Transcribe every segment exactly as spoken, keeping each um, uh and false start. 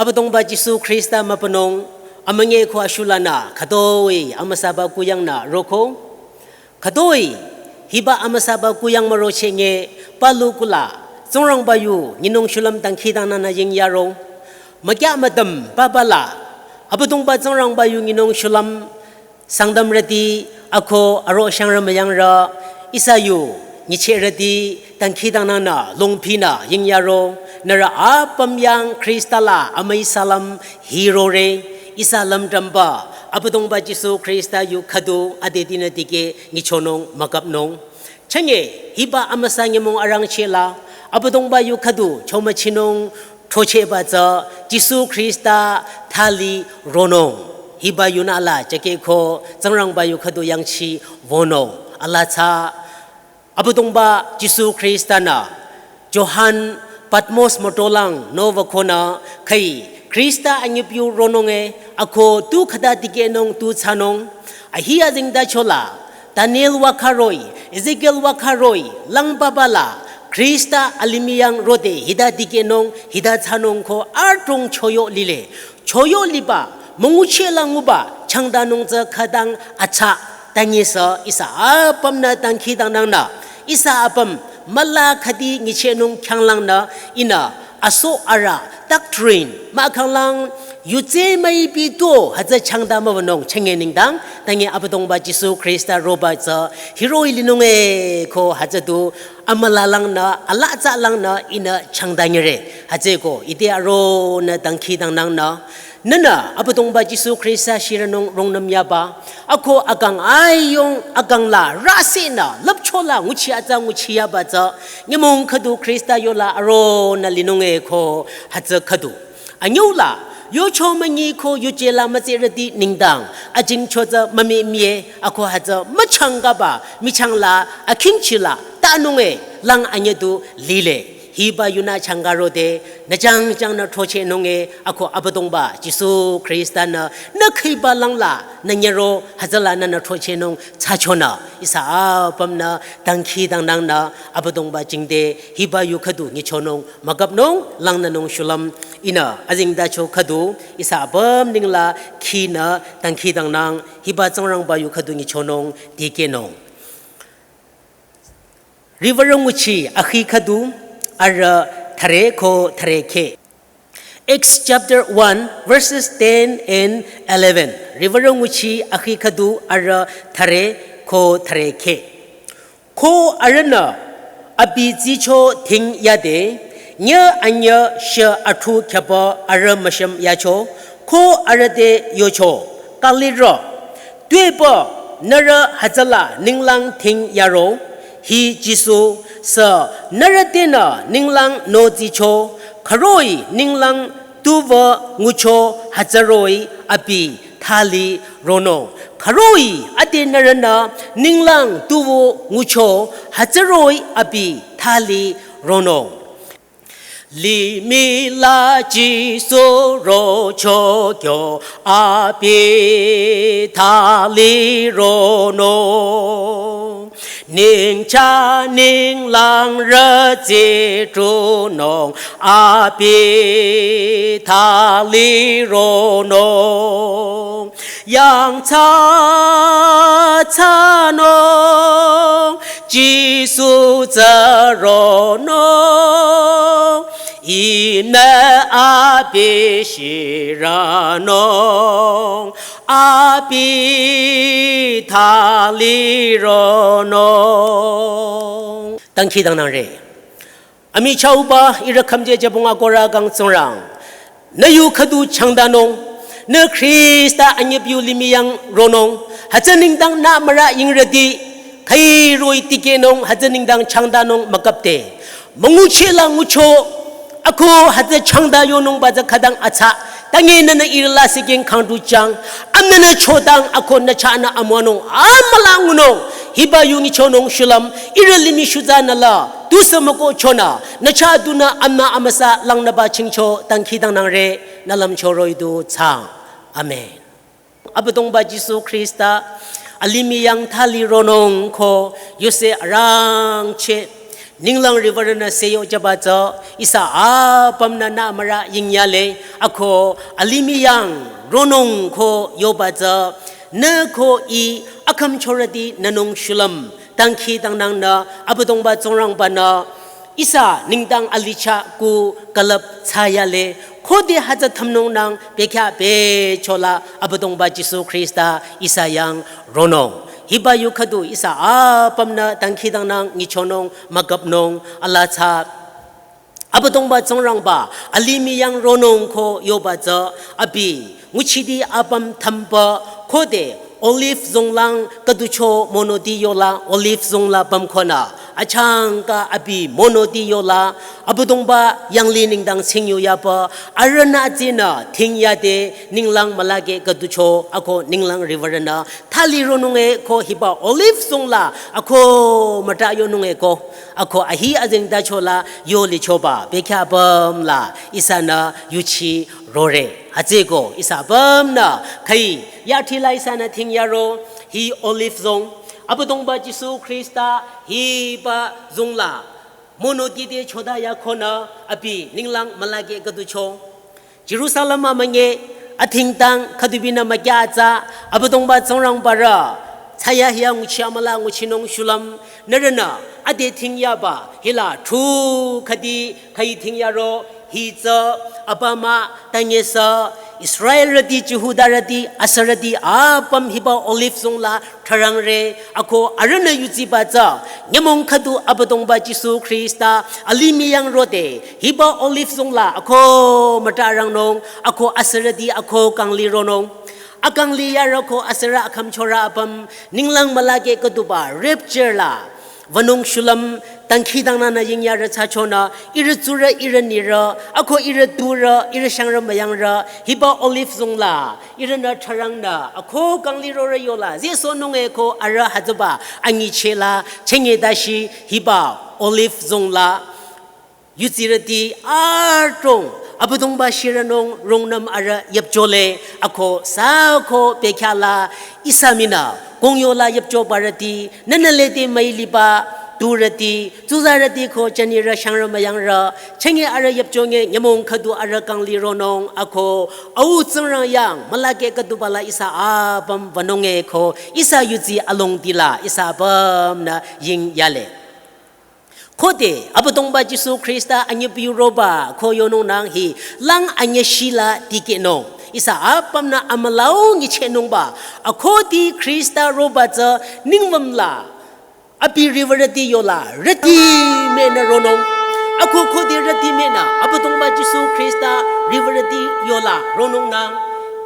Abüdongba Jisu Khrista mübünung, amünyi ko ashulanü, khütoi amüsaba kuyangnü roko. Khütoi, hiba amüsaba kuyang mürochehnye, palu kula, Tsingrangba yu, nyinung shulüm dangkhidangnangnü yingyaro. Mükya müdüm, papa la, Abüdongba Tsingrangba yu nyinung shulüm, Sangtamrüti, ako aro shangrü müyangrü, ihsa yu, nyichehrüti, dangkhidangnangnü, longpinü, yingyaro, nührü apüm yang Khrista la, amüi salam, hirore, ihsa lümdümba, Abüdongba Jisu Khrista yu khüdu, adetinü dikeh, nyichonung, mükapnung. Chünye, hiba amüsa nyümong arangcheh la, Abüdongba yu khüdu, chomüchinung, throchehba tsü, Jisu Khrista thali ronung. Hiba yunü la, chakeh ko, Tsingrangba yu khüdu yangchi wünung. Ala tsü, Abüdongba Jisu Khrista nü, Johan Patmos mütolang nü wükonü, khai, Khrista anyip yu ronung e, ako tu khüta dikehnung tu thsanung, ahi azingda chola, Daniel wükharoi, Ezekiel wükharoi, langpapa la, Khrista alimih yang rode, hita dikehnung, hita thsanung ko, adrong choyo lile. Choyo liba, müngucheh la nguba, changdanung tsü khütang atsa, tanyisü, ihsa apümnü dangkhidangnangnü, ihsa apüm, müla khüdi nyichehnung khyanglangnü, ihnü, aso ara, doctrine, mahkhanglang, yutse müipi to, hütsü changda müwünung, chünye nengdang, tanye Abüdongba Jisu Khrista roba tsü, hiroi linung e ko hütsü du, amülalangnü, alazalangnü, ihnü changdanyire, hütsüeko, ite aronü dangkhidangnangnü, nünü, Abüdongba Jisu Khrista shirünung rongnüm yaba, ako akang ayong, akang la, rüsenü, lüpcho la, nguchi atsa nguchi yaba tsü, nyümong khüdu Khrista yola aronü linung e ko, hütsü khüdu. Anyüla, yucho münyi ko yuje la mütsirüti nengdang, ajingcho tsü mümimie, ako hütsü müchangkaba, michang la, akhingchi la, tanung e, lang anyedu lile. Hiba yunü changkarode, nü jangjang nü throchehnung e, ako Abüdongba, Jisu Khrista nü, nü khiba lang la, nü nyero, hütsüla nü nü throchehnung, thsachonü, ihsa apümnü, dangkhidangnangnü, Abüdongba jingte, hiba yu khüdu nyichonung, mükapnung, langnünung shulüm, ihnü, azingda cho khüdu, ihsa apüm ningla, khinü, dangkhidangnang, hiba Tsingrangba yu khüdu nyichonung, dikehnung. Riwürü nguchi akhi khüdu arüh thüre ko thüre kheh. Acts chapter one, verses ten and eleven. Riwürü nguchi akhi khüdu arüh thüre ko thüre kheh. Ko arühnü abi tsicho dhing yade, nyüh anyüh shü athu khyaba arüh müshüm yacho, ko arüh te yocho, Kaliro, tuepü nührü hütsüla ninglang dhing yaro, hi Jisu sü nührü tenü ninglang notsicho, khüroi ninglang tuwü ngucho hütsüroh-i abi thali ronung. Khüroi ade nührünü ninglang tuwü ngucho hütsüroh-i abi thali ronung. Limih la Jisu rocho kyo abi thali ronung. Ningcha ninglang rütsi tunung abi thali ronung. Yangthsa thsanung, Jisu tsü ronung, ihnü abi shiranung, abi thali ronung. Dangkhidangnangre. Amichahba ihrü khümje jebong akohro kang Tsingrang. Nü yu khüdu changdanung. Nü Khrista anyip yu limih yang ronung. Hütsü nengdang nü mürü yingrüti. Khüiroi tikehnung hütsü nengdang changdanung mükapte. Müngucheh la ngucho. Ako hütsü changda yonungba tsü khütang atsa. Tange nünü ihrü la siking khangdu chang. Amnünü chodang ako nü chahnü amüwanung. Amüla ngunung. Hiba yu nyichonung shulüm. Ihrü limih shutsa nü la. Tusü mükoh chonü. Nü chah dunü amna amüsa langnüba chingcho. Dangkhidangnangre. Nü lümcho roh-i du thsang. Amen. Abüdongba Jisu Khrista. Alimih yang thali ronung ko. Yuse arangcheh. Ninglang riwürünü seyo jüba tsü, ihsa apümnü nü mürü yingyale, ako alimih yang ronung ko yoba tsü, nü ko ih akhümchorüti nünung shulüm, dangkhidangnangnü, Abüdongba Tsingrangbanü, ihsa nengdang alicha ku külüp thsayale, khode hütsü thümnungnang bekhyah bechola Abüdongba Jisu Khrista ihsa yang ronung. Hiba yu khüdu ihsa apümnü dangkhidangnang nyichonung müküpnung alatsü. Abüdongba Tsingrangba alimih yang ronung ko yoba tsü abi nguchiti apüm thümba khode Olive zonglang khüducho monoti yola Olive zongla pümkonü achangka abi monoti yola Abüdongba yanglih nengdang tsingyu yaba arühnü tsünü thingyade ninglang mülake khüducho ako ninglang riwürünü thali ronunge ko hiba Olive zongla ako müta yonunge ko ako ahi azengtachola yolichoba bekhyah apümla ihsanü yuchi rore. Hütsüeko ihsa apümnü khüi yathila ihsanü thingyaro hi Olive zong Abüdongba Jisu Khrista hiba zongla monoti te choda yakonü abi ninglang mülake khüducho Jerusalem amünge athingtang khüdubinü mükyatsa Abüdongba Tsingrangbarü thsayahiya nguchi amüla nguchinung shulüm nührünü ade thingyaba hila thu khüdi khüi thingyaro hi tsü apümü tanyesü Israelrüti Jihudarüti asürüti apüm hiba Olive zongla tharangre ako arühnü yuchiba tsü nyümong khüdu Abüdongba Jisu Khrista alimih yang rode hiba Olive zongla ako müta rangnung ako asürüti ako kangli ronung. Akangli yarü ko asürü akhümchorü apüm ninglang mülake khüduba rapture la wünung shulüm dangkhidangnangnü yingyarü thsachonü ihrü tsurü ihrü nirü ako ihrü turü ihrü shangrü müyangrü hiba Olive zongla ihrünü tharangnü ako kangli rorü yola zehsohnunge ko arüh hütsüba anyichela chenge dashi hiba Olive zongla yutsirüti adrong Abüdongba shirünung rungnüm arüh yüpjole ako sako bekhyahla ihsa mii nü kongyola yüpjobarüti nünü lede müiliba turüti tsuzarüti ko jünirü shangrü müyangrü chenge arüh yüpjonge nyümong khüdu arüh kangli ronung ako Au Tsingrang yang mülake khüdubala ihsa apüm wünunge ko ihsa yutsi alongdila ihsa apümnü yingyale. Khode Abüdongba Jisu Khrista anyüpiu roba ko yonungnang hi lang anyüshila tikehnung. Ihsa apümnü amülau nyichehnungba akhudi Khrista roba tsü ningwümla abi riwürüti yola rüti menü ronung. Ako khode rüti menü Abüdongba Jisu Khrista riwürüti yola ronungnang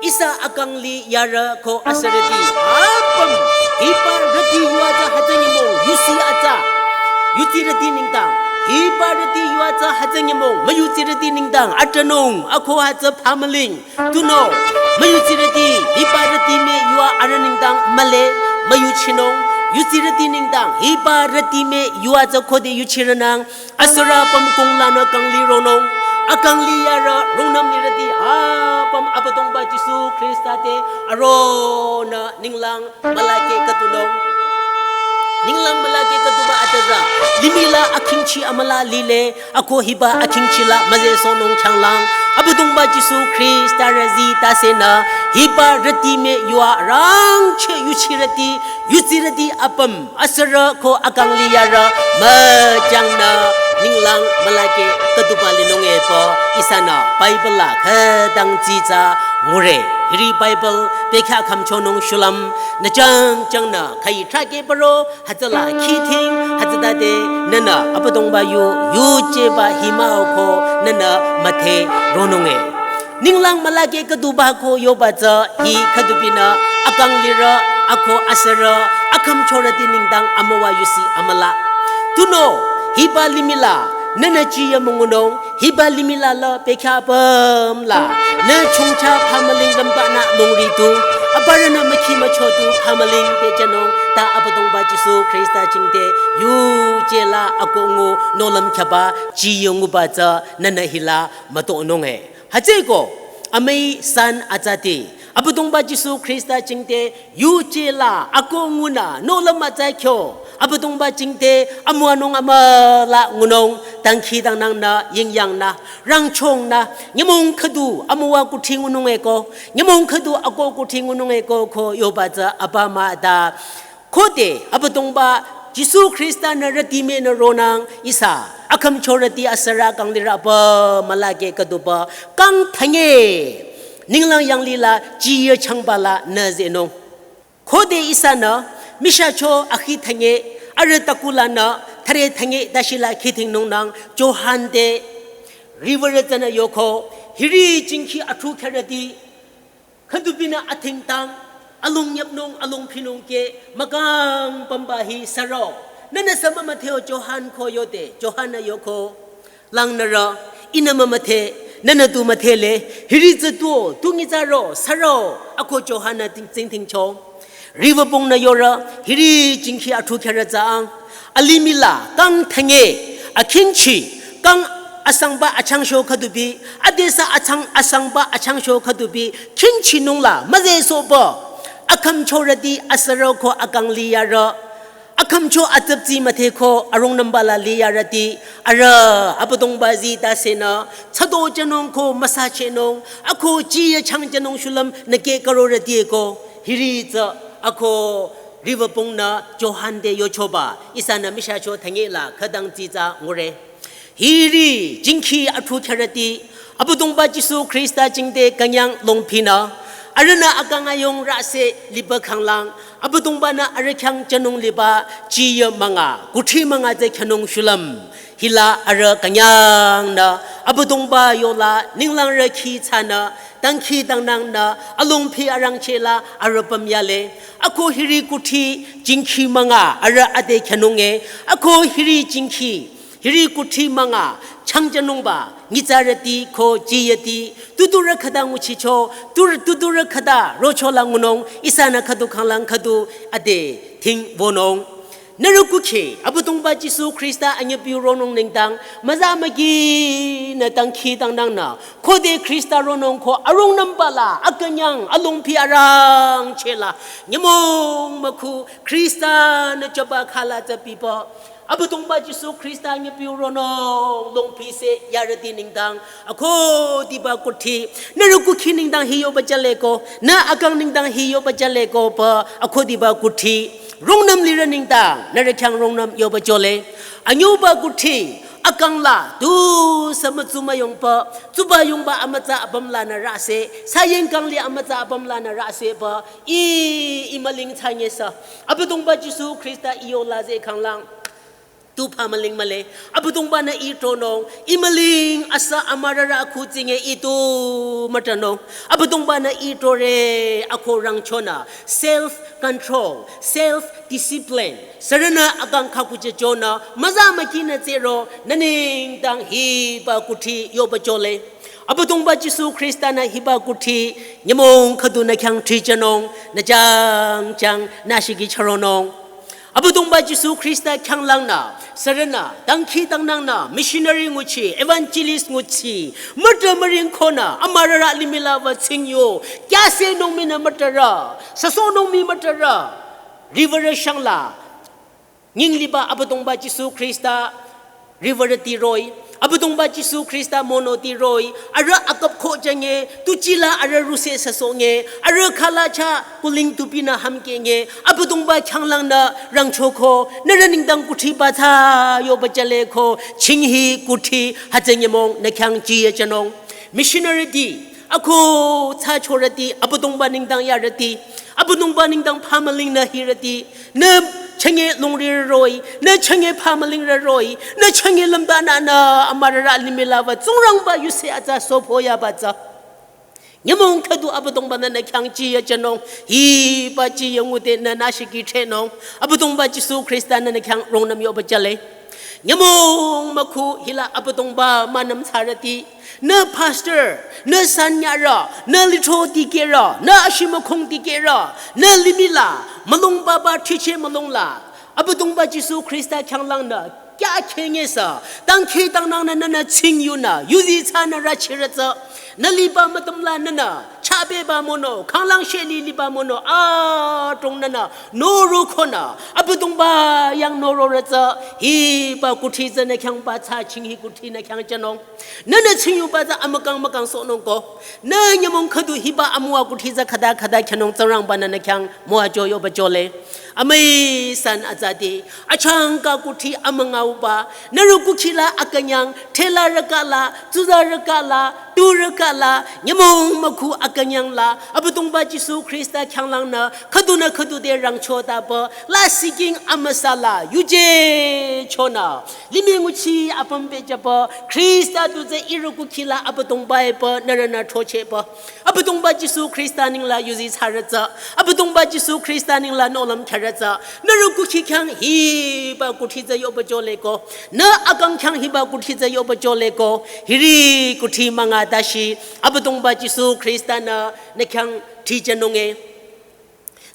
ihsa akangli yarü ko asürüti apüm hiba rüti yuatsü hütsü nyümong yusi atsa yutsirüti nengdang hiba rüti yuatsü hütsü nyümong müyutsirüti nengdang atranung ako hütsü phamüling. Tunüo müyutsirüti hiba rüti me yua arüh nengdang mühle müyuchinung yutsirüti nengdang hiba rüti me yuatsü khode yuchirünang asürü apüm konglanü kangli ronung. Akangli yarü rungnüm nirüti apüm Abüdongba Jisu Khrista te aronü ninglang mülake khüdunung. Ninglang mülake khüduba atüza limihla akhingchi amüla lile ako hiba akhingchila müzehsohnung changlang Abüdongba Jisu Khrista rüzi tasenü hiba rüti me yua rangcheh yuchirüti yutsirüti apüm asürü ko akangli yarü müchangnü ninglang mülake khüduba linung epü ihsanü Bible la khütang tsitsa ngure. Hiri Bible bekhyah khümchonung shulüm nü changchangnü khüi thrake paro hütsüla khithing hütsütade nünü Abüdongba yu yujeba himao ko nünü müthe ronunge. Ninglang mülake khüduba ko yoba tsü hi khüdubinü akanglirü ako asürü akhümchorüti nengdang amüwa yusi amüla. Tunüo hiba limihla nünü chiya müngunung hiba limihla la bekhyah apüm la nü chongcha phamüling lümbanü longri tu aparünü mükhi mücho tu phamüling te jünung ta Abüdongba Jisu Khrista jingte yujela akongu nohlüm khyaba chiya nguba tsü nünü hila mütonunge. Hütsüeko amüi san atsati Abüdongba Jisu Khrista jingte yujela akongunü nohlüm atsa kyo Abüdongba jingte amüwanung amüla ngunung, dangkhidangnangnü, yingyangnü, rangchongnü, nyümong khüdu amüwa kuthsi ngunung eko, nyümong khüdu ako kuthsi ngunung eko ko yoba tsü apa mah ta. Khode Abüdongba Jisu Khrista-nü rüti mehnü ronang ihsa akhümchorüti asürü kanglirü apa mülake khüduba kang thanye ninglang yanglila jiye changba la nü zenung. Khode ihsanü mishacho akhi thanye, arüh takulanü thare thanye tashila khidhingnungnang Johan te riwürü tsünü yoko, hiri jingkhi athu kherüti khüdubinü athingtang, alung nyapnung, alung phinung ke, mükang pümba hi sürü. Nünüsü mümüdheo Johan ko yode, Johan-nü yoko. Langnürü, ihnü mümüdhe, nünü tu müdhele, hiri tsü tuo, tu nyitsarü, sürü, ako Johan-nü ting, tsingdhingcho. Riwübongnü yore, hiri jingkhi athu kherü tsü ang, alimihla, kang thanye, akhingchi, kang asangba achangsho khüdubi, adesü achang, asangba achangsho khüdubi, khingchinungla, müzesohba, akhümchorüti asürü ko akang liyarü, akhümcho atsüptsi müdhe ko arungnümba la liyarüti, arüh Abüdongba zii tasenü, tsüdo jünung ko müsachehnung, ako jiye chang jünung shulüm nüke karorüti eko, hiri tsü ako riwübongnü Johan te yochoba, ihsanü mishacho thanye la khütang tsitsa ngure. Hiri jingkhi athu kherüti, Abüdongba Jisu Khrista jingte künyang longphinü, arühnü akang ayung rüse liba khanglang, Abüdongba-nü arüh khyang jünung liba jiye münga, kuthsi münga tsü khyünung shulüm. Hila arüh künyangnü, Abüdongba yola, ninglang rükhi tsünü, dangkhidangnangnü, alongphi arangcheh la arüh pümyale. Ako hiri kuthsi jingkhi münga, arüh ade khyünunge, ako hiri jingkhi, hiri kuthsi münga, changjünungba, nyitsarüti ko jiyeti, tuturü khüta nguchicho, tur-, tuturü khüta rochola ngunung, ihsanü khüdu khanglang khüdu ade thingwünung. Nührü kukhi, Abüdongba Jisu Khrista anyüpiu ronung nengdang, müza mükinü dangkhidangnangnü, khode Khrista ronung ko arungnümba la, akünyang, alongphi arangcheh la, nyümong mükhu, Khrista-nü choba khala tsü piba, Abüdongba Jisu Khrista anyüpiu ronung, longphise yarüti nengdang, akhudiba kuthsi, nührü kukhi nengdang hi yoba jale ko, nü akang nengdang hi yoba jale ko pü, akhudiba kuthsi, rungnüm lirü nengdang, nührü khyang rungnüm yoba jole. Anyüba kuthsi, akang la, tusü mütsu müyongpü, tsuba yongba amütsa apüm lanü rüse, saying kangli amütsa apüm lanü rüse pü, ih, ih müling thsanyesü. Abüdongba Jisu Khrista ih yola zeh khanglang. Tu pha müling mühle. Abüdongba-nü ih tronung. Ih müling asü amürarü akhu tsinge ih tu mütronung. Abüdongba-nü ih trore akhu rangchonü. Self control, self discipline. Sürünü akang khakucheh chonü. Müza mükinü tsero. Nü nengdang hiba kuthsi yoba jole. Abüdongba Jisu Khrista-nü hiba kuthsi. Nyümong khüdu nü khyang thrijünung. Nü jangjang nü shiki charonung. Abüdongba Jisu Khrista khyanglangnü, sürünü, dangkhidangnangnü, missionary nguchi, evangelist nguchi, mütü müring khonü, amürarü limih la wü tsingyo, kyüsehnung mii nü mütürü, süsohnung mii mütürü, riwürü shangla, nying liba Abüdongba Jisu Khrista, riwürüti roh-i, Abüdongba Jisu Khrista monoti roh-i, arüh akap kho jünge, tuchila arüh rüse süsohnge, arüh khala cha kuling tupinü hamkehnge, Abüdongba khyanglangnü rangchoko, nührü nengdang kuthsi ba thsa yoba jale ko, chinghi kuthsi hütsü nyümong nü khyang jiye jünung. Missionary ti, akhu thsachorüti, Abüdongba nengdang yarüti, Abüdongba nengdang pha mülingnü hirüti, nü chünye longrirü roh-i, nü chünye pha mülingrü roh-i, nü chünye lümdanü nü amürarü limih la wü Tsingrangba yuse atsa sopo yaba tsü. Nyümong khüdu Abüdongba-nü nü khyang jiye jünung, hiba jiye ngude nü nü shiki threnung, Abüdongba Jisu Khrista-nü nü khyang rungnüm yoba jale. Nyümong mükhu hila Abüdongba münüm thsarüti, nü pastor, nü sanyarü, nü lithro dikehrü, nü ashimükhong dikehrü, nü limih la, mülung baba thricheh mülung la, Abüdongba Jisu Khrista khyanglangnü, kya khengesü, dangkhidangnangnü nünü tsingyunü, yuzi thsanü rüchirü tsü, Nü liba mütümla nünü, chabeba mono, khanglang sheli liba mono, adrong nünü, noro khonü, Abüdongba yang noro rütsü, hiba kuthsi tsü nü khyang ba tsü ching hi kuthsi nü khyang jünung. Nünü ching yuba tsü amükang mükang sohnung ko. Nü nyümong khüdu hiba amüwa kuthsi tsü khüta khüta khyünung Tsingrangba nü nü khyang müwajü yoba jüle. Amüi san azati, achangka kuthsi amüngauba, nührü kukhila akünyang, thela rükala, tsuza rükala, tu rükala, nyümong mükhu akünyang la, Abüdongba Jisu Khrista khyanglangnü, khüdunü khüdu te rangchotaba, lasih king amüsala, yuje chonü, limih nguchi apüm pehjüba, Khrista du tsü ihrü kukhila Abüdongba epü, nührünü throchehba. Abüdongba Jisu Khrista nengla yuzi thsarütsü. Abüdongba Jisu Khrista nengla nohlüm khyarütsü. Nührü kuthsi khyang hiba kuthsi tsü yoba jüle ko. Nü akang khyang hiba kuthsi tsü yoba jüle ko. Hiri kuthsi münga tashi. Abüdongba Jisu Khrista nü nü khyang thsijünung e.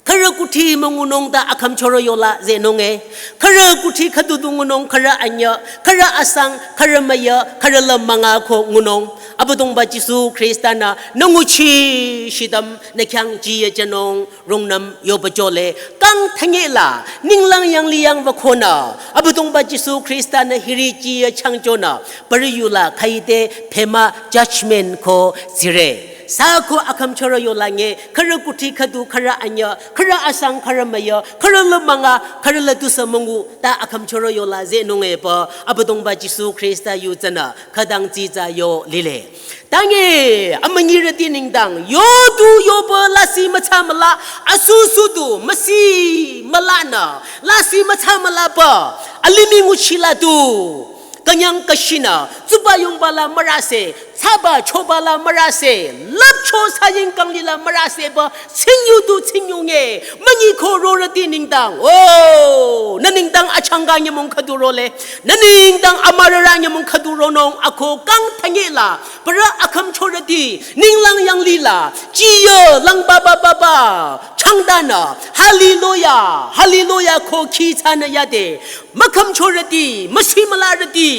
Khürü kuthsi müngunung ta akhümchorü yola zehnung e. Khürü kuthsi khüdu du ngunung, khürü anyüh, khürü asang, khürü müyü, khürü lümünga ko ngunung. Abüdongba Jisu Khrista nü nü nguchi shidüm nü khyang jiyü jünung rungnüm yoba jüle. Kang thangela, ninglang yanglih yang wükonü. Abüdongba Jisu Khrista nü hiri jiyü changchonü. Parü yula khaide pema judgment ko tsire. Sü ko akhümchorü yola nge, khürü kuthsi khüdu, khürü anyüh, khürü asang, khürü müyü, khürü lümünga, khürü la tusü müngu, ta akhümchorü yola zehnung epü, Abüdongba Jisu Khrista yu tsünü, khütang tsitsa yo lile. Tange, amünyirüti nengdang, yo du yoba lasih mütsa müla, asusu du, müsi mülanü, lasih mütsa mülaba, alimih nguchila du. Künyang kashinü, tsuba yungba la mürase, tsaba choba la mürase, lüpcho saying kangli la mürase ba, tsingyu du tsingyu nge, münyi ko rorüti nengdang, oh, nü nengdang achangka nyümong khüdu role, nü nengdang amürara nyümong khüdu ronung, ako kang thangela, parü akhümchorüti, ninglang yanglih la, jiyü lang ba ba ba ba, changdanü, hallelujah, hallelujah ko khi thsanü yade, mükhümchorüti, müsi mülarüti.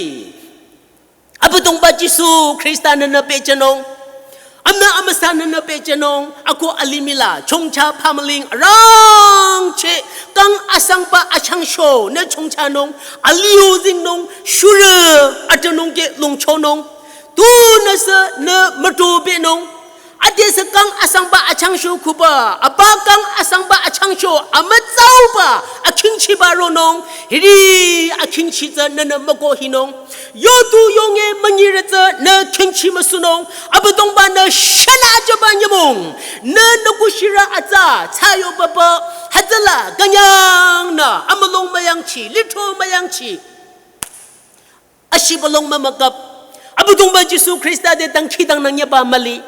Abüdongba Jisu Khrista nü nü pehjünung. Amna amüsa nü nü pehjünung. Ako alimih la, chongcha pamaling arangcheh, kang asangba achangsho, nü chongchanung, aliu zingnung, shurü, atanung ke longchonung. Tunüsü nü mütobehnung. Adesü kang asangba achangsho kuba, aba kang asangba achangsho, amütsauba, akhingchiba ronung, hiri akhingchi tsü nü nü müko hinung. Yo du yonge münyirü tsü nü khingchi müsunung, Abüdongba nü shana jüba nyümong, nü nü kushirü atsa, tsayo baba, hütsüla, künyangnü, amülung müyangchi, litho müyangchi. Ashiba long mümükap. Abüdongba Jisu Khrista te dangkhidangnang yaba müli.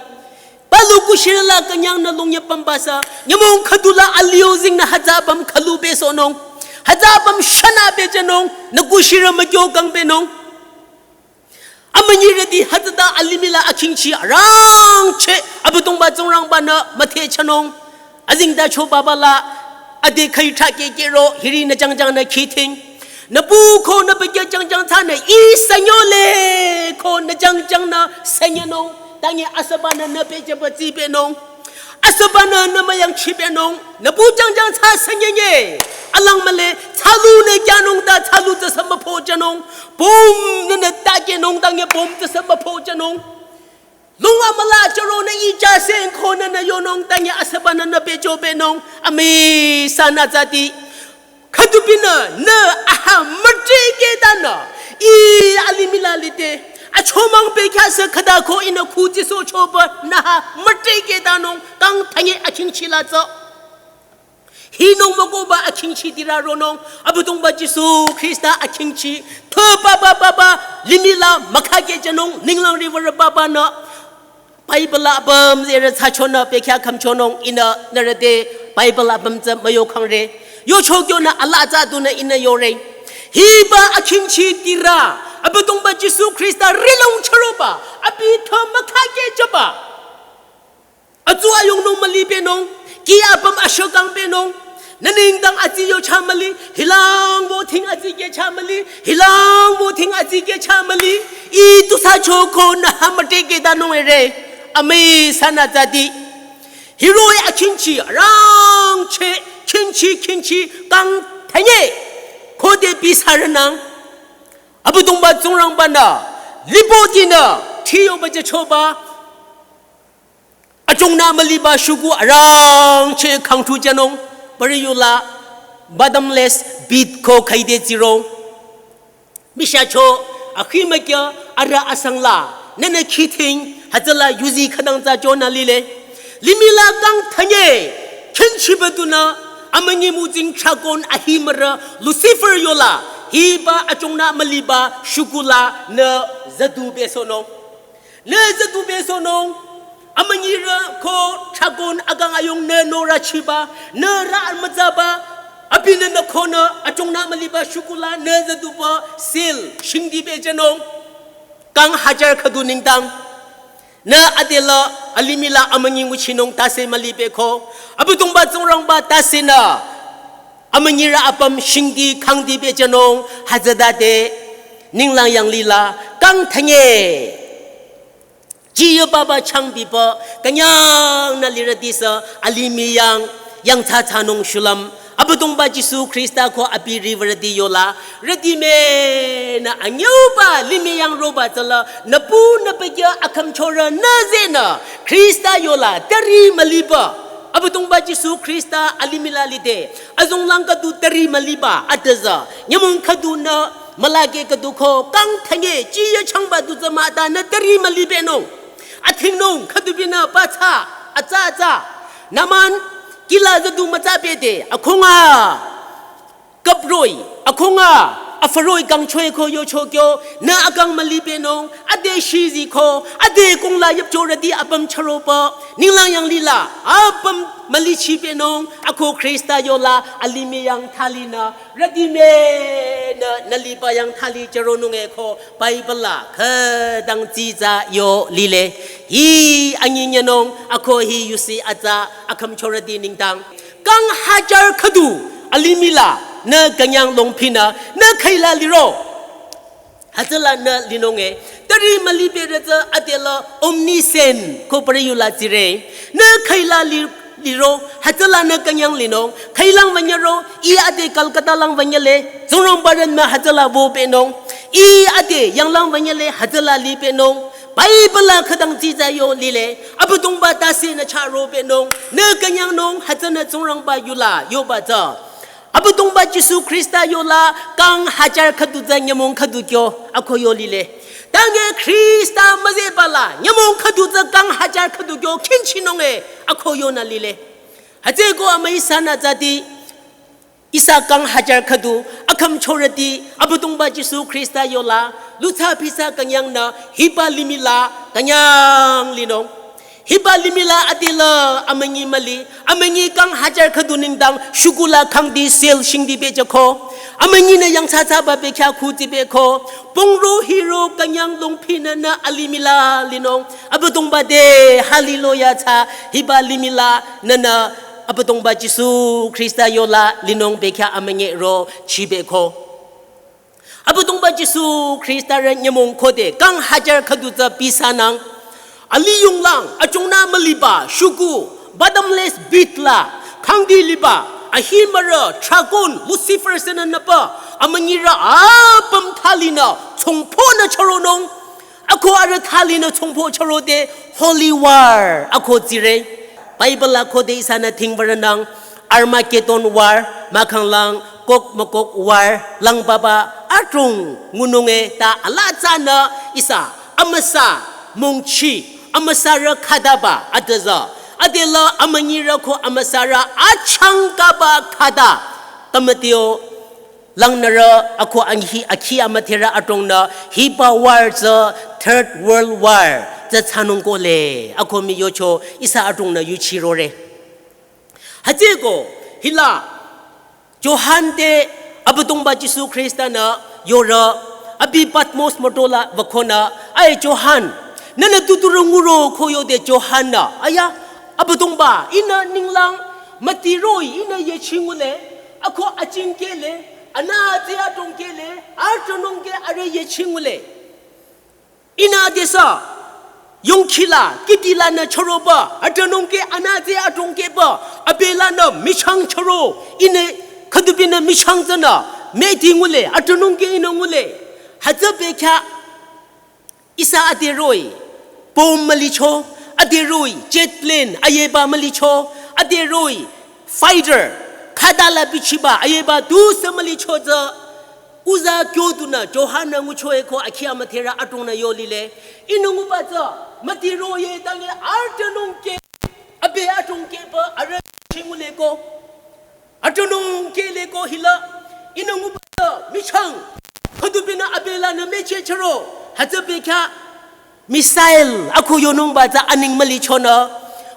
Palu kushirü la künyangnü long yapümbasa. Nyümong khüdula aliu zingnü hütsü apüm khülu besohnung. Hütsü apüm shana bejünung. Nü kushirü mükyo kangbehnung. Amünyirüti hütsüta alimih la akhingchi arangcheh. Abüdongba Tsingrangba nü müthehchonung. Azengtacho baba la, ade khai thrakeh kehro, hiri nü jangjang nü khiting. Nü pu ko nü pekeh jangjang thsanü, ih sanyole ko nü jangjang nü sanyenung. Tange asüba nü nü pehjüba tsibehnung. Asüba nü nü müyangchibehnung. Nü pu jangjang thsa sanyenye. Alang mühle, thsalu nü kyanung ta thsalu tsüsü müphohjünung. Püm nü nü takehnung tange püm tsüsü müphohjünung. Lung amüla chüronü ih chaseng ko nü nü yonung tange asüba nü nü pehjobehnung. Amüi sanü tsati. Khüdupinü nü aha mütrekehtanü. Ih alimih la lide. Achomang pekhyasü khüta ko ihnü khutsisohchoba nü ha mütrekehtanung. Kang tange akhingchi la tsü. Hinung mükohba akhingchi tira ronung, Abüdongba Jisu Khrista akhingchi, thü baba baba, limih la mükhakehjünung, ninglang riwürü baba nü, Bible apüm zerü thsachonü pekya khümchonung ihnü nührü te, Bible apüm tsü müyokhangre. Yocho kyonü ala tsü dunü ihnü yore. Hiba akhingchi tira, Abüdongba Jisu Khrista rilang chüroba, abi thü mükhakehjüba. Atsu ayungnung mülibehnung, kih apüm ashokangbehnung, nü nengdang atsi yocha müli, hilang bothing atsi kehcha müli, hilang bothing atsi kehcha müli, ih tusü choko nü ha mütrekehtanung ere. Amüi sanü tsati. Hiroh-i akhinchi arangcheh, khinchi khinchi kang thanye. Khode bi sürünang. Abüdongba Tsingrangba-nü, lipotinü, thiyoba jüchoba. Achongnü müliba shükuh arangcheh khangthu jünung. Parü yola bottomless pit ko khaide tsirong. Mishacho, akhi mükya, arüh asang la, nünü khithing, hütsüla yuzi khütang tsü chonü lile. Limih la kang thanye, khinchiba dunü, amünyi mütsing dragon ahimürü, Lucifer yola, hiba achongnü müliba shükuh la nü züdu besohnung. Nü züdu besohnung, amünyirü ko dragon akang ayung nü norü chiba, nü rü amütsaba, abinü nü konü, achongnü müliba shükuh la nü züduba, seal, shingdi bejünung. Kang hajar khüdu nengdang. Nü adela, alimih la amünyi nguchinung tase müli beko. Abüdongba Tsingrangba tasenü. Amünyirü apüm shingdi khangdi bejünung, hütsütade. Ninglang yanglih la, kang thanye. Jiyo baba changbiba, künyangnü lirütisü, alimih yang, yangthsa thsanung shulüm. Abüdongba Jisu Khrista ko abi riwürüti yola, rüti menü anyüba limih yang roba tsüla, nüpu nüpekya akhümchorü nü zenü, Khrista yola, tari müliba. Abüdongba Jisu Khrista alimih la lide, azonglang khüdu tari müliba, adüzü, nyümong khüdunü, mülake khüdu ko, kang thanye, jiyo changba du tsü mütanü tari müli benung. Athingnung, khüdu binü, patsa, atsa atsa. Naman, kila züdu mütsa bede, akhunga. Kaproi, akhunga, afaroi kangchoi ko yocho kyo, nü akang müli benung, ade shizi ko, ade kongla yüpchorüti apüm chüroba, ninglang yanglih la, apüm mülichi benung, ako Khrista yola, alimih yang thalinü, rüti menü, nü liba yang thali chüronung eko, Bible la, khütang tsitsa yo lile, hi anyi nyanung, ako hi yusi atsa, akhümchorüti nengdang. Kang hajar khüdu, alimih la, nü künyang longpinü, nü khüila liro. Hütsüla nü linung e, tari müli berü tsü adela omniscient ko parü yola tsire. Nü khüila li-, liro, hütsüla nü künyang linung, khüilang wünyüro, i ade Calcutta lang wünyüle, Tsingrangba rünü hütsüla wo benung, i ade yanglang wünyüle, hütsüla li benung. Bible la khütang tsitsa yo lile, Abüdongba tasenü chüro benung, nü künyangnung, hütsünü Tsingrangba yola, yoba tsü. Abüdongba Jisu Khrista yola, kang hajar khüdu tsü nyümong khüdu kyo, ako yo lile. Tange Khrista müzeba la, nyümong khüdu tsü kang hajar khüdu kyo, khinchi nung e, ako yonü lile. Hütsüeko amüi sanü tsati, ihsa kang hajar khüdu, akhümchorüti, Abüdongba Jisu Khrista yola, lutsa pisa künyangnü, hiba limih la, künyang linung. Hiba limih la adela, amünyi müli, amünyi kang hajar khüdu nengdang, shükuh la khangdi seal shingdi bejüko. Amünyinü yangthsa thsaba bekya khuti beko. Pongro hiro künyang longpinü nü alimih la linung. Abüdongba te, hallelujah tsü, hiba limih la, nünü, Abüdongba Jisu Khrista yola linung bekya amünyi ro chibeko. Abüdongba Jisu Khrista rü nyümong khode, kang hajar khüdu tsü pisanang. Aliyunglang, achongnü müliba, shükuh, bottomless pit la, khangdi liba, ahimürü, dragon, Lucifer senü nüpa, amünyirü apüm thalinü, chongponü chüronung. Ako arüh thalinü chongpo chürode Holy War ako tsire. Bible la khode ihsanü thingwürünang Armageddon War, mahkhanglang Gog Magog War, lang baba adrong ngunung e ta alaa tsünü ihsa amüsa mongchi, amüsarü khütaba adüzü. Adela amünyirü ko amüsarü achangkaba khüta. Tamateo langnürü ako anghi akhi amüdherü adrongnü hiba war tsü Third World War tsü thsanung kohle. Ako mii yocho ihsa adrongnü yuchirore. Hütsüeko hila Johan te Abüdongba Jisu Khrista-nü yorü abi Patmos mütola wükonü, ai Johan, nünü tuturü nguro ko yode Johan-nü, aya, Abüdongba, ihnü ninglang mütiroh-i ihnü yechi ngule, ako aching kehle, anü tsü adrong kehle, atronung ke arüh yechi ngule. Ihnü adesü, Yongkhila, kitilanü chüroba, atünungke anatse atungkeba, abelanü michang chüro, ihnü khüdubinü michang tsünü, medi ngule, atünungke ihnü ngule. Hütsü bekhyah, ihsa aderoh-i, bomb mülicho, aderoh-i, jet plane, ayeba mülicho, aderoh-i, fighter, khüdala bichiba, ayeba dusü mülicho tsü, uza kyodunü, Johan-nü ngucho-e ko akhi amüdherü adrongnü yo lile. Ihnü nguba tsü, müdi roh-i tangi atünungke, abe atungkeba, arüh chingule ko. Atünungke le ko hila, ihnü nguba tsü, michang, khüdubinü abelanü meche chüro, hütsü bekhyah, missile, ako yonungba tsü aning mülichonü,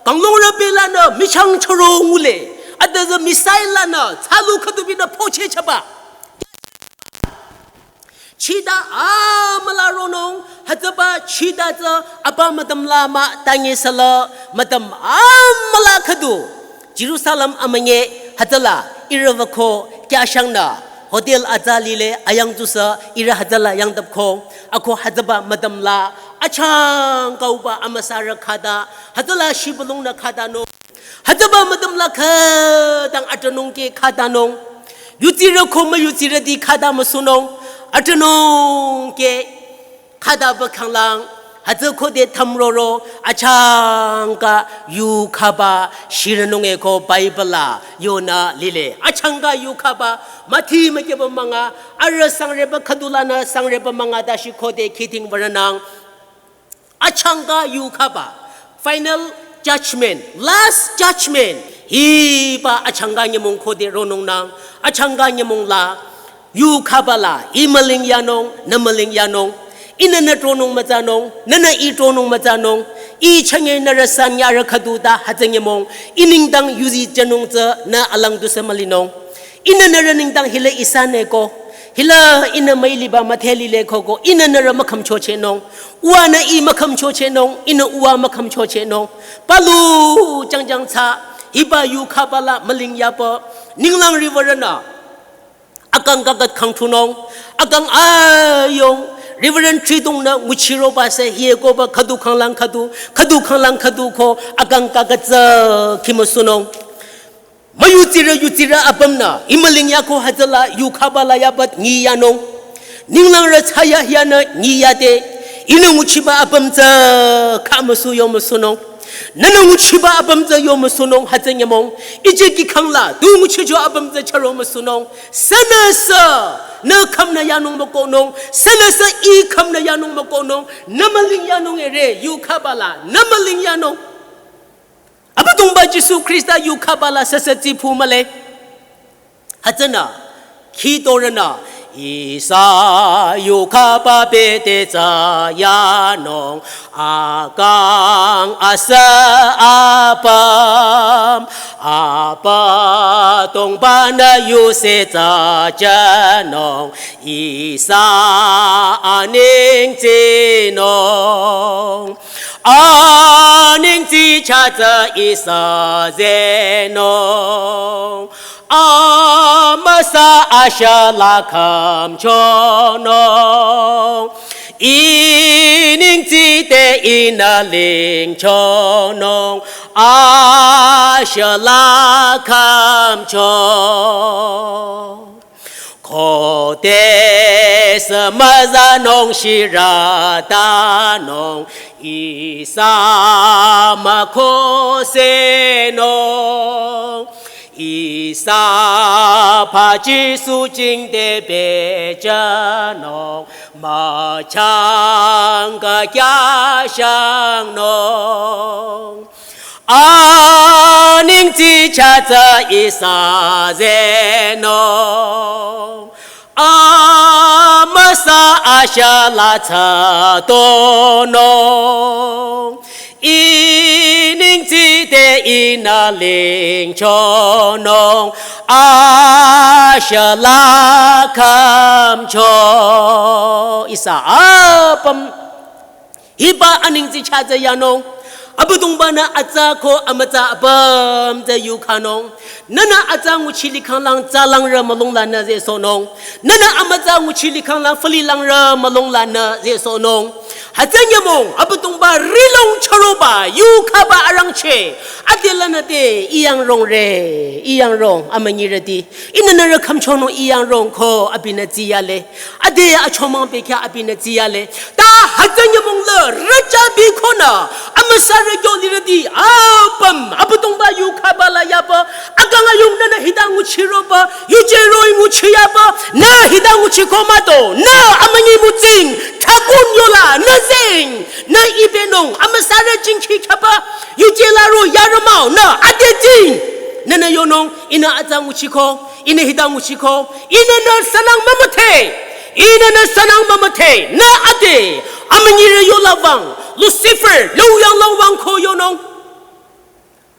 kanglungrü belanü, michang chüro ngule, adüzü missile lanü, tsalu khüdubinü poche chaba. Chita amüla ronung, hütsüba chita tsü apa mütüm la mah tangi süla mütüm amüla khüdu. Jerusalem amünyi hütsüla ihrü wüko kyashangnü hotel atsa lile ayang tsüsü ihrü hütsüla yangdapko. Ako hütsüba mütüm la achangka uba amüsarü khata, hütsüla shibülungnü khatanung. Hütsüba mütüm la khütang atünungke khatanung. Yutsirü ko müyutsirüti khata müsunung. Atünungke khataba khanglang. Hütsü khode thümroro achangka yukhaba shirünung-e ko Bible la yonü lile. Achangka yukhaba müthi mükyeba münga. Arüh sangreba khüdulanü sangreba münga dashi khode khiding würünang. Achangka yukhaba, final judgment, last judgment. Hiba achangka nyümong khode ronungnang, achangka nyümong la, yukhaba la, ih müling yanung, nü müling yanung, ihnü nü tronung mütsanung, nünü ih tronung mütsanung, ih chünye nührü san yarü khüdu ta hütsü nyümong, ih nengdang yuzi jünung tsünü alang dusü mülinung. Ihnü nührü nengdang hila ihsa ne ko. Hila ihnü müiliba müdhe lile ko ko. Ihnü nührü mükhümchochehnung. Uwanü ih mükhümchochehnung. Ihnü uwa mükhümchochehnung. Palu jangjang tsü. Hiba yukhaba la müling yaba. Ninglang riwürünü. Akang kakat khangthunung. Akang ayong. Reverend Tridong nü nguchiroba sü hie koba khüdu khanglang khüdu. Khüdu khanglang khüdu ko. Akang kakat tsü khimüsunung. Müyutsirü yutsirü apümnü, ih müling yako hütsüla yukhaba la yabat nyi yanung. Ninglangrü tsaya hiyanü nyi yade, ihnü nguchiba apüm tsü khamüsu yomüsunung. Nünü nguchiba apüm tsü yomüsunung hütsü nyümong. Ije kikhang la, du nguchijo apüm tsü chüromüsunung. Sünüsü, nü khümnü yanung mükohnung. Sünüsü ih khümnü yanung mükohnung. Nü müling yanung ere, yukhaba la, nü müling yanung. Abüdongba Jisu Khrista yukhaba la süsü tsipu mühle. Hütsünü, khütorünü, ihsa yukhaba bete tsü yanung, akang asü apüm, Abüdongba nü yuse tsü jünung, ihsa anengtsinung. Anengtsi chatsü ihsa zehnung. Amüsa ashala khümchonung. Ih nengtsi te ihnü lingchonung. Ashala khümcho. Khode sü müzanung shiratanung, ihsa mükhosehnung, ihsa pa Jisu jingte bejünung, müchangka kyashangnung. Anengtsi chatsü ihsa zehnung. Amüsa ashala tsütonung. Ih nengtsi te ihnü lingchonung. Ashala khümcho. Ihsa apüm. Hiba anengtsi chatsü yanung. Abüdongba nü atsa ko amütsa apüm tsü yukhanung. Nünü atsa nguchi likhanglang tsalangrü mülunglanü zehsohnung. Nünü amütsa nguchi likhanglang fülilangrü mülunglanü zehsohnung. Hütsü nyümong Abüdongba rihlong chüroba yukhaba arangcheh. Adelü nüte iyang rongre, iyang rong amünyirüti. Ihnü nührü khümchonung iyang rong ko abinü tsiyale. Ade achomang bekhyah abinü tsiyale. Ta hütsü nyümong la rücha bikonü amüsarü kyo lirüti apüm Abüdongba yukhaba la yaba. Akang ayung nünü hita nguchiroba, yuje roh-i nguchiyaba, nü hita nguchiko mah to, nü amünyi mütsing, khakun yola, nü zeng, nü ibenung, amüsarü jingkhi khaba, yuje la ro yarümao, nü ade jing, nünü yonung, ihnü atsa nguchiko, ihnü hita nguchiko, ihnü nü sünang mümüdhe, ihnü nü sünang mümüdhe, nü ade, amünyirü yola wüng, Lucifer, lüyang la wüng ko yonung.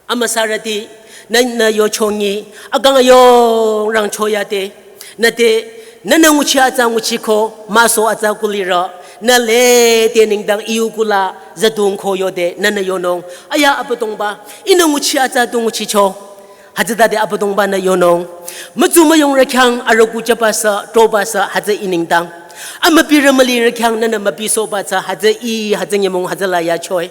Amüsarüti, nü, nü yochongi, akang ayung rangcho yade, nüte, nünü nguchi atsa nguchiko, müso atsa kulirü, nü lede nengdang iyu kula, züdung ko yode, nünü yonung, aya Abüdongba, ihnü nguchi atsa du nguchicho. Hütsütade Abüdongba-nü yonung. Mütsu müyongrü khyang arüku jüba sü, troba sü, hütsü ih nengdang. Amübirü mülirü khyang nünü mübisohba sü, hütsü ih, hütsü nyümong, hütsüla yachoe.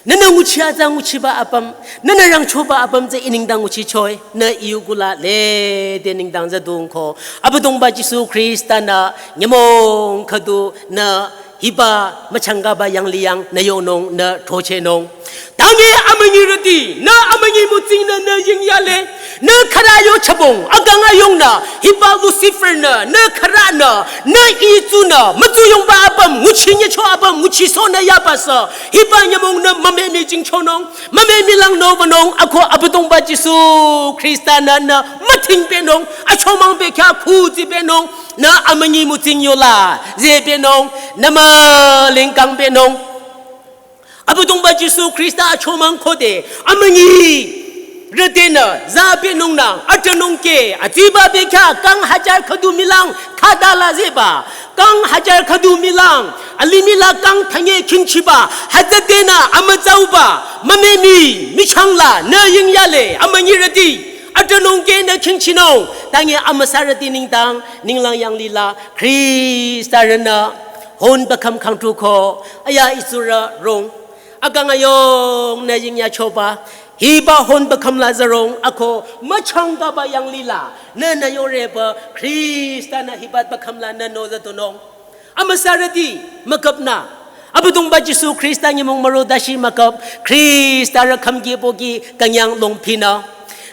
Nünü nguchi atsa nguchiba apüm, nünü rangchoba apüm tsü ih nengdang nguchichoe, nü iyu kula lede nengdang züdung ko. Abüdongba Jisu Khrista-nü nyümong khüdu nü hiba müchangkaba yanglih yang nü yonung nü throchehnung. Tangi amünyirüti, nü amünyi mütsing nü nü yingyale, nü khürü yo chübong, akang ayungnü, hiba Lucifer-nü, nü khürünü, nü itsunü, mütsuyongba apüm, nguchinyecho apüm, nguchisohnü yaba sü, hiba nyümong nü mümemi jingchonung, mümemi langnü wünung, ako Abüdongba Jisu Khrista-nü nü müthingpehnung, achomang bekhyah khutsipehnung, nü amünyi mütsing yola, zepehnung, nü mülingkangpehnung. Abüdongba Jisu Khrista achomang khode, amünyi, rütenü, zapehnung nü, atünung ke, atsiba bekhyah, kang hajar khüdu mülang, khüdala zeba, kang hajar khüdu mülang, alimih la kang thanye khingchiba, hütsüdenü, amütsauba, mümemi, michangla, nü yingyale, amünyirüti, atünung ke nü khingchinung, tangi amüsarüti nengdang, ninglang yanglih la, Khrista-rünü, hon bakham khangtruko, aya itsurü rong. Akang ayung nü yingyachoba, hiba hon bakham la zürong, ako müchangkaba yanglih la, nü nü yoreba, Khrista-nü hiba bakham la nü nü züdunung. Amüsarüti, müküpnü. Abüdongba Jisu Khrista nyümong müro dashi müküp, Khrista-rü khümki pohki künyang longpinü.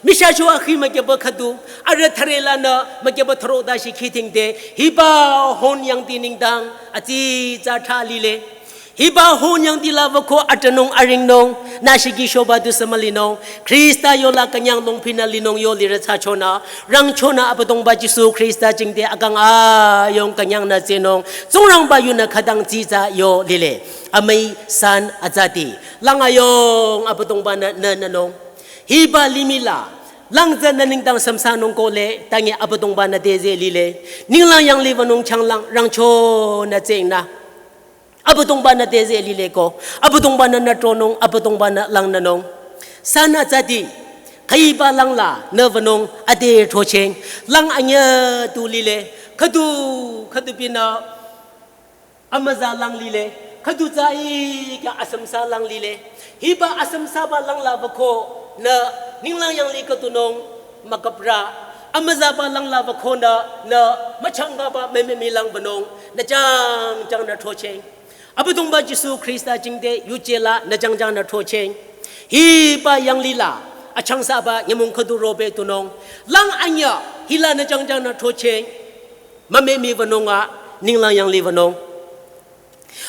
Michah cho akhi mükyeba khüdu, arüh thüre lanü, mükyeba thüro dashi khithingde, hiba hon yangdi nengdang, atsitsa thali le. Hiba hon yangdi la wüko atünung aringnung, nü shiki shoba du sü mülinung, Khrista yola künyang longpinü linung yo lirü thsachonü, rangchonü Abüdongba Jisu Khrista jingte akang ayung künyangnü tsehnung, Tsingrangba yunü khütang tsitsa yo lile, amüi san atsati, lang ayung Abüdongba-nü nü nünung. Hiba limih la, lang tsü nü nengdang sümsanung kohle, tangi Abüdongba-nü te ze lile. Ninglang yanglih wünung changlang rangchonü tsehnü. Abüdongba-nü te ze lile ko. Abüdongba-nü nü tronung, Abüdongba-nü lang nünung. San atsati, khüiba lang la, nü wünung, ade throchehng. Lang anyü tu lile, khüdu, khüdu binü, amüza lang lile, khüdu tsü ikya asümsa lang lile. Hiba asümsaba lang la wüko, nü ninglang yanglih khüdunung müküprü. Amüzaba lang la wüko nü, nü müchangkaba mümemi lang wünung, nü jangjang nü throchehng. Abüdongba Jisu Khrista jingte yuje la nü jangjang nü throchehng. Hiba yanglih la, achangsaba nyümong khüdu robe tunung. Lang anyü, hila nü jangjang nü throchehng. Mümemi wünung a, ninglang yanglih wünung.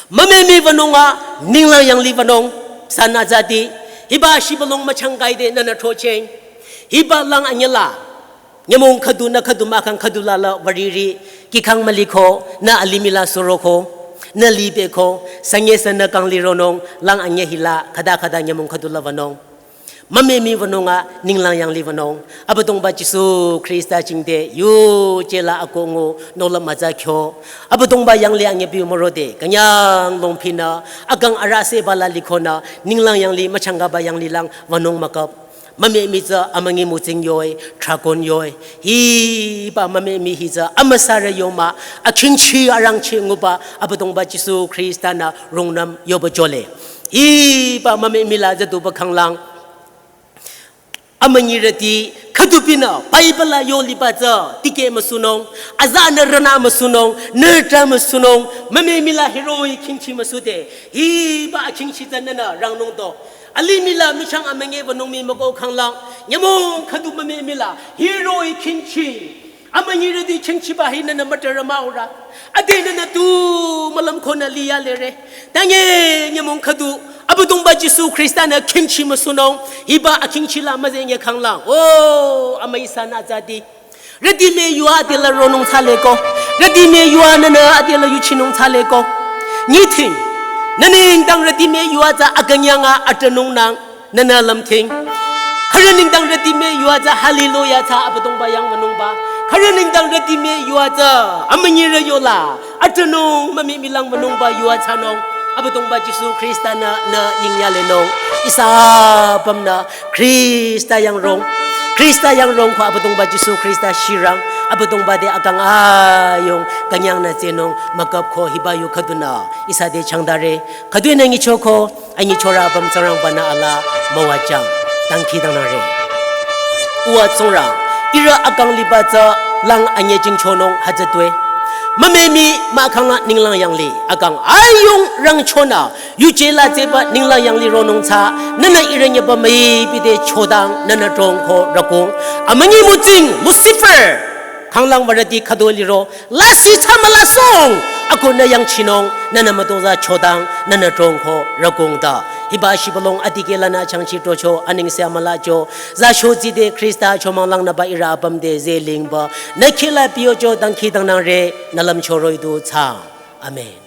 Mümemi wünung a, ninglang yanglih wünung. San atsati, hiba shibülung müchangkaide nünü throchehng. Hiba lang anyü la, nyümong khüdu nü khüdu mahkhang khüdu la la würiri, kihkhang müliko, nü alimih la suroko, nü libeko, sünye sünü kang lironung, lang anyü hila, khüta khüta nyümong khüdu la wünung. Mümemi wünung a, ninglang yanglih wünung. Abüdongba Jisu Khrista jingte, yuje la akongu, nohlüm mütsa kyo. Abüdongba yanglih anyü pi mürode, künyang longpinü, akang arüh seba la likonü, ninglang yanglih müchangkaba yanglih lang wünung müküp. Mümemi tsü amünyi mütsing yoe, dragon yoe. Hiba mümemi hi tsü amüsarü yoma, akhingchi arangchi nguba, Abüdongba Jisu Khrista-nü rungnüm yoba jole. Hiba mümemi la züduba khanglang. Amünyirüti, khüdupinü, Bible la yo liba tsü, tikeh müsünung, azanü rana müsünung, nüta müsünung, mümemi la hiroh-i khingchi müsüde, hiba akhingchi tsü nünü rangnung do. Alimih la michang amünyi wünung mii mükoh khanglang, nyümong khüdu mümemi la, hiroh-i khingchi. Amünyirüti khingchiba hi nünü mütürü mah-ora. Ade nünü tu mülüm konü liya lere. Tanye nyümong khüdu. Abüdongba Jisu Khrista-nü khingchi müsünung. Hiba akhingchi la müzenye khanglang. O, amüi sanü zadi. Rütime yua adela ronung thsale ko. Rütime yua nünü adela yuchinung thsale ko. Nyiting. Nü nengdang rütime yua tsü akünyanga atünung nang. Nünü lümthing. Khürü nengdang rütime yua tsü hallelujah tsü Abüdongba yang wünungba. Khürü nengdang rütime yua tsü amünyirü yola. Atünung mümemi lang wünungba yua tsünung. Abüdongba Jisu Khrista-nü, nü yingya lenung. Ihsa apümnü Khrista yang rong. Khrista yang rong ko Abüdongba Jisu Khrista shirang. Abüdongba te akang ayung künyangnü tsehnung mükap ko hiba yu khüdunü. Ihsa te changdare. Khüdunü nyichoko. Anyichorü apüm Tsingrangba-nü ala müwajüng, dangkhidangnangre. Uwa Tsingrang, ihrü akang liba tsü lang anyejingchonung hütsütoi. Mümemi mahkhang la ninglang yanglih, akang ayung rangchonü, yuje la tsehba ninglang yanglih ronung tsü, nünü ihrü nyeba müipi te chodang, nünü trong ko rükong. Amünyi mütsing, Lucifer, khanglang würüti khüdu liro, lasih thsa mülasong, ako nü yangchinung, nünü mütozah chodang, nünü trong ko rükong ta. Hiba shibülung adikeh lanü changchi tocho, anengse amülacho, za shotsi te Khrista chomang langnüba ihrü apüm te zelingba, nü khila piyocho dangkhidangnangre, nü lümcho roh-i du tsang. Amen.